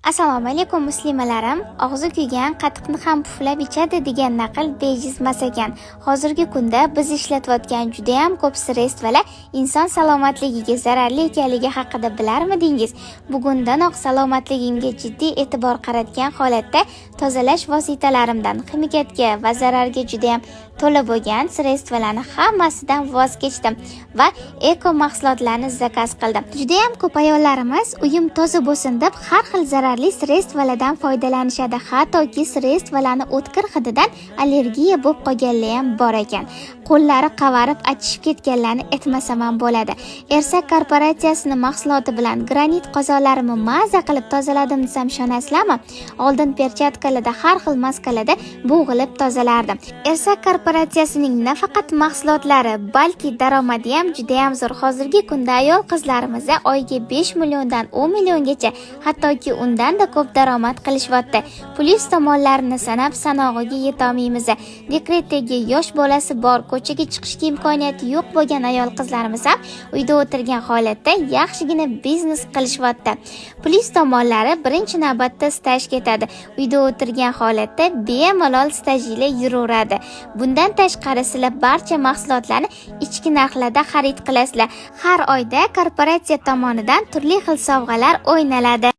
Assalomu alaykum, muslimalarim. Og'zi kuygan qatiqni ham puflab ichadi degan naql bejizmas ekan. Hozirgi kunda biz ishlatayotgan judayam ko'p средство lar inson salomatligiga zararli ekanligi haqida bilarmidingiz? Bugundanoq salomatligimga jiddiy e'tibor qaratgan holatda tozalash vositalarimdan ximikatga va zararga judayam to'la bo'lgan средство larni hammasidan voz kechdim va eko mahsulotlarni заказ qildim. Judayam ko'p ayollarimiz uyim toza bo'lsin deb har xil zararli средство lardan foydalanishadi. Hattoki средство larni o'tkir hididan allergiya bo'lib qolganlar ham bor ekan. Qo'llari qavarib, achishib ketganlarni aytmasam ham bo'ladi. Ersak korporatsiyasini mahsuloti bilan granit qozonlarimni maza qilib tozaladim desam, ishonasizlarmi? Oldin перчатка larda, har xil maskalarda bo'g'ilib tozalardim. Ersak korporatsiyasining nafaqat mahsulotlari, balki daromadi ham judayam zo'r. Hozirgi kunda ayol qizlarimiz oyiga 5 milliondan 10 milliongacha, hattoki undanda ko'p daromad qilishyapti. Plyus tomonlarini sanab sanog'iga yetolmaymiz. Dekretdagi, yosh bolasi bor, ko'chaga chiqishga imkoniyati yo'q bo'lgan ayol qizlarimiz ham uyda o'tirgan holatda yaxshigina biznes qilishyapti. Plyus tomonlari, birinchi navbatda staj ketadi. Uyda o'tirgan holatda bemalol stajinglar yuraveradi. Bundan tashqari, sizlar barcha mahsulotlarni ichki narxlarda xarid qilasizlar. Har oyda korporatsiya tomonidan turli xil sovg'alar o'ynaladi.